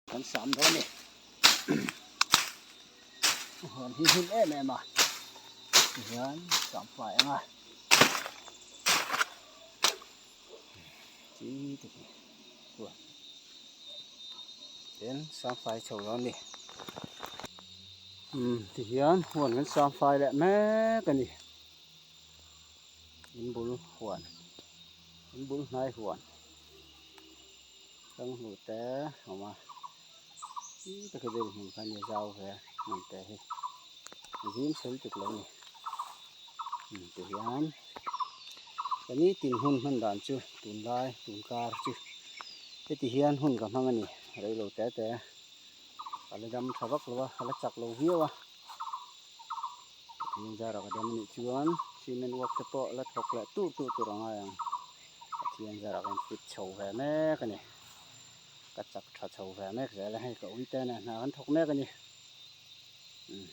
Kan sam dawn a ni. Huan hi hlim em em a tihian sam fai ang a chi te khi huan tin sam fai chho dawn a ni. Umm tihian huan kan sam fai leh mek a ni. In bul huan in bul hnai huan. Hrang te a awm a ti tak hi deuh hmun kha nia zau ve hmun te hi zim chhel tuk lo a ni umm tihian ka nitin hun hman dan chu tunlai tun kar chu heti hian hun ka hmang a ni reilo te te a la dam tha vak lo a a la chak lo viau a Pathian zara ka dam a nih chuan cement work te pawh la thawk leh tur tur tur a ngai ang. Pathian zarah kan fit chho ve mek a ni. Ka chak tha chho ve mek zel a, hei ka uite nen hna kan thawk mek a ni. Umm.